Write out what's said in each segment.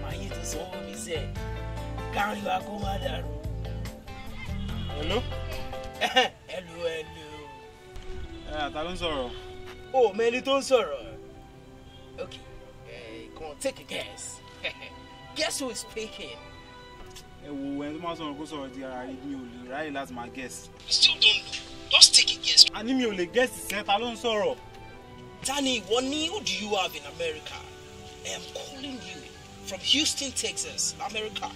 Màá yí tó sọ wọ́n mi sẹ́, káàrin wa kó má dàrú. Hello? Hello, hello. Ẹ ta ló ń sọ̀rọ̀? O mẹ́ni tó ń sọ̀rọ̀. Okay, come on, take a guess. Guess who is speaking? Ẹ wo ẹni tó máa sọ̀rọ̀ kó sọ̀rọ̀ di ara rí, mi ò lè ráyè láti máa guess. You still don't know. Just take a guess. A ní mi ò lè guess sẹ́, ta ló ń sọ̀rọ̀? Tani, ìwọ ní who do you have in America? I am calling you from Houston, Texas, America.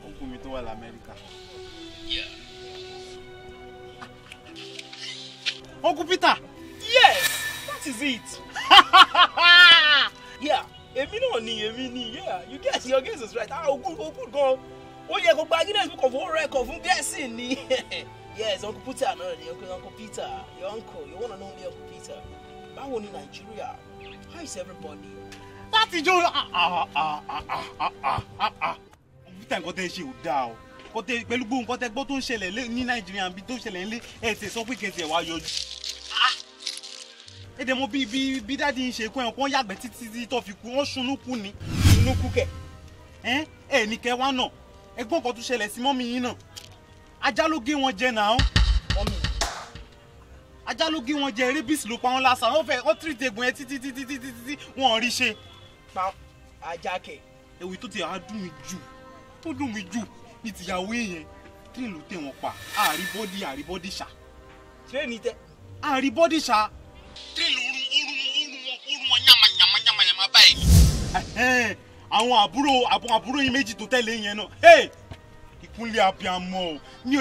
Uncle mi tó wà l'Amẹ́ríkà. Yeah. Uncle Peter! Yes, that is it. Yeah, èmi náà ni, èmi ni, yeah, you guess, your guess is right. Ah, ogun ogun gan. Ó yẹ kó gba Guinness Book of World Record fún guessing ni. Yes, Uncle Peter náà ni, Uncle Peter, your uncle, your one and only Uncle Peter. Báwo ni Nàìjíríà? How is everybody? Láti jó Uncle Peter, nǹkan tẹ́ ṣe ò dáa o. Pẹ̀lú gbogbo nǹkan tẹ́ gbọ́ tó ń ṣẹlẹ̀ ní Nàìjíríà bí tó ń ṣẹlẹ̀ nílé, ẹ̀ tẹ̀ sọ pé kẹ̀tẹ̀ wá yọjú. Ẹ dẹ̀ mọ̀ bí dáàdi ń ṣe kú ẹ̀ wọ́n yàgbẹ́ títí tí tó fi kú, wọ́n sunú kú ni. Sunú kú kẹ̀. Ẹ ní kẹ́ wá náà, ẹgbọ́n kan tó ṣẹlẹ̀ sí mọ́mí yín náà. Ajá ló gé wọn jẹ náà. Mọ́mí. Ajá ló gé wọn jẹ, rabies ló pa wọn lásán, wọ́n fẹ́ wọ́n tírìtì egbò yẹn títí títí títí tí wọ́n ò rí ṣe. Pa ajá kẹ̀. Ewì tó ti á dùn mí jù, tó dùn mí jù ní tìyàwó yẹn, tírìn ló tẹ̀ wọ́n pa, àríbọ́dì àríbọ́dì ṣá. Tírìn tẹ. Àríbọ́dì ṣá. Tírìn ló rún wọn yàmàyàmà báyìí. Àwọn àbúrò yín méjì tó tẹ̀lé yẹn náà. Ìkúnlẹ̀ abiyamọ o, mi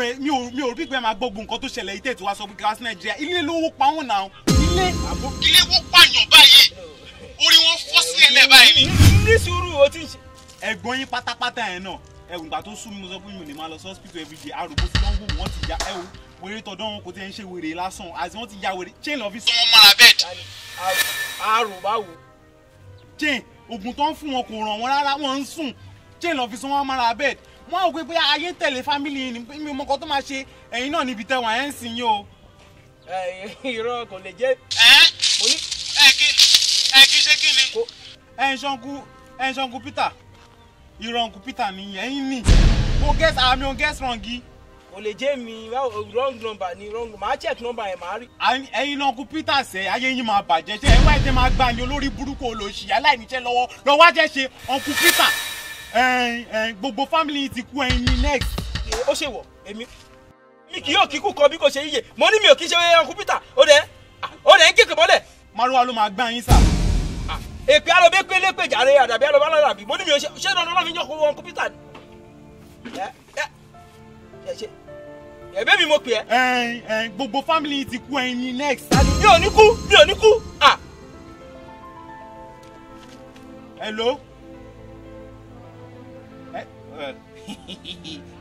ò rí pé máa gbọ́ gbogbo nǹkan tó ṣẹlẹ̀ yìí tẹ̀tù wá sọ pé kí wá sí Nàìjíríà, ilé ló wó pa wọ́n náà. Ilé wó pààyàn báyìí, orí wọn fọ́ sílẹ̀ lẹ̀ báyìí ni. Ní sùúrù o ti ń ṣe. Ẹ̀gbọ́n yín pátápátá yẹn náà, ẹ̀rù ìgbà tó sú mi mo sọ fún mi ò lè máa lọ sí hospital everyday, arògbó tí wọ́n wò wọ́n ti ya ẹ o, wèrè tọ̀dọ̀ wọn kò tiẹ̀ ń ṣe wèrè lásán, àti wọ́n ti ya wèrè, chain lọ fi sọ wọn mọ́ra bẹ́ẹ̀dì. Àrò báwo? Chain, oògùn tó ń fún wọn kò ràn wọ́n rárá, wọ́n ń sùn, chain lọ fi sọ wọn mọ́ra bẹ́ẹ̀dì. Wọ́n á wò pé ayé ń tẹ̀lé family yìí ni, mi ò mọ nǹkan tó máa ṣe ẹ̀yin náà níbi tẹ́wọ̀n ẹ̀ ń sìn yín o. Irọ́ kò lè jẹ́. Ẹ kí ṣe kí ni? Ẹ ń ṣanku Peter, irọ́ Uncle Peter ni ẹ̀yin ni. Mo guess, àmì ò guess wrong yìí. Kò lè jẹ́ mi, wrong number ni, wrong, màá check number yẹn màá rí. Ẹ̀yin náà Uncle Peter sẹ́, ayé yín máa bàjẹ́, ṣé ẹ wá ẹ̀jẹ̀ máa gbà ní olórí burúkú olóṣì aláìníṣẹ́ lọ́wọ́ lọ́wọ́ á jẹ́ ṣe Uncle Peter. Gbogbo family ti kú, ẹ̀yin ni next. Ó ṣe wọ̀, èmi mi kì yóò kíkú kan bí kò ṣe yíyẹ, mo ní mi ò kí ṣe Uncle Peter, ó dẹ̀ ń kéèké mọ́lẹ̀. Márúwá ló máa gbá yín sà. Èpè alọ́bẹ̀ pé lépè jàre, àdàbí alọ́bẹ̀ alọ́dàbí, mo ní mi ò ṣe, ṣé dandan náà fi ń jọ́ Uncle Peter ni? Ẹ̀bẹ̀ mi mo pè ẹ́. Gbogbo family ti kú, ẹ̀yin ni next. Mi ò ní kú, mi ò ní kú. Hello?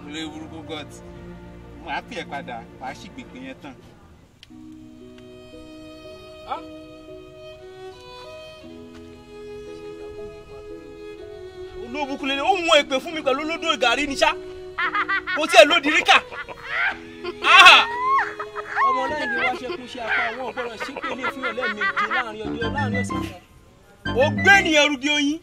Olórí burúkú god, màá pè ẹ́ padà, wàá sì gbègbè yẹn tán. Olóbùkún lélẹ̀, ó mú èpè fún mi pẹ̀lú olódò gàrí ni ṣá, kò tiẹ̀ lódì ríkà. Ọmọ lẹ́yìn ni wọ́n ṣe kú ṣe apá wọn ò gbọ́dọ̀ ṣépè lè fún yàn lẹ́ẹ̀mejì láàrin ọjọ́ láàrin ọ̀sẹ̀ kan. Ó gbé ènìyàn rúgi oyin.